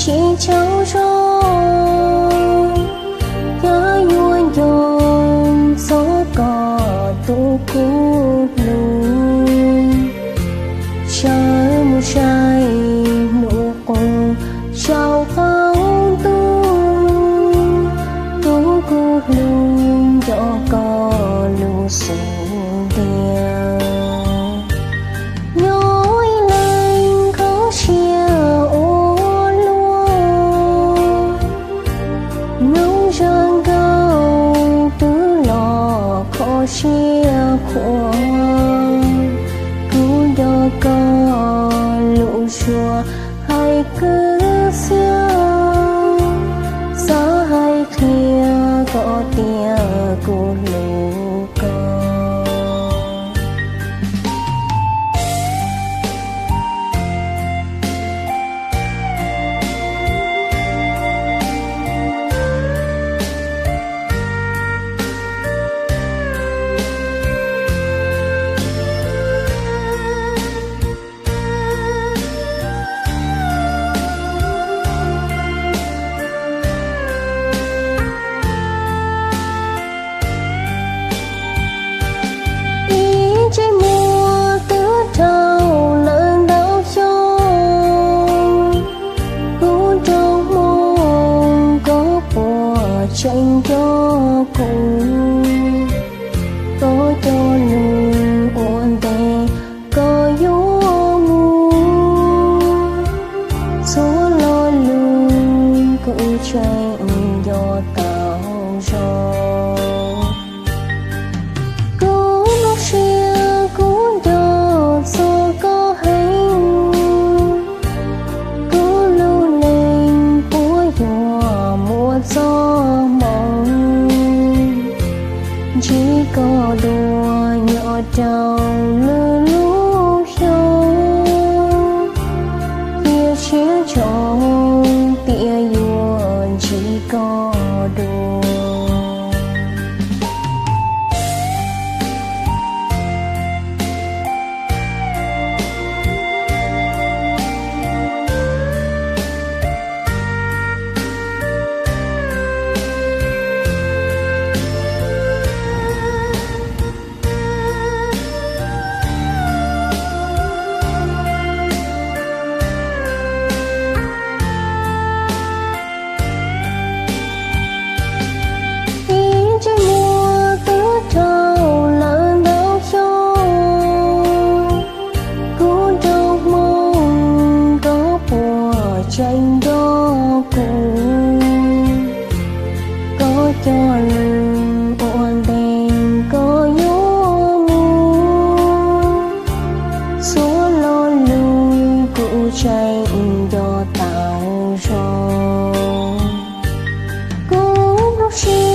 Tsis tsaug zog, yog yuav nco txog koj tus kub hlub, sawv mus saib hnub qub saum qaum ntuj, tus kub hlub nco koj lub xub ntiag. Nyob ib leeg kho siab ua luaj, nyob zaj nkauj twb los kho siab khuav. Kuv nco koj lub suab hais kwv txhiaj, xav hais qhia koj tias kuv hlub koj. Ib ntsej muag twb dhau lawm ntau xyoo, kuv nrog hmoo koj puas tseem nco kuv. Koj cov lus ua ntej koj yuav mus, txhua lo lus kuv tseem nco tau zog. Kuv lub siab kuv nco txog koj heev, kuv lub neej puas yuav muaj txoj hmoo ntsib koj dua nyob rau lwm lub xyoo, cia siab ntsoov tias yuav ntsib koj dua. Ib ntsej muag twb dhau lawm ntau xyoo, kuv nrog hmoo koj puas tseem nco kuv. Koj cov lus ua ntej koj yuav mus, txhua lo lus kuv tseem nco tau zog. Kuv lub siab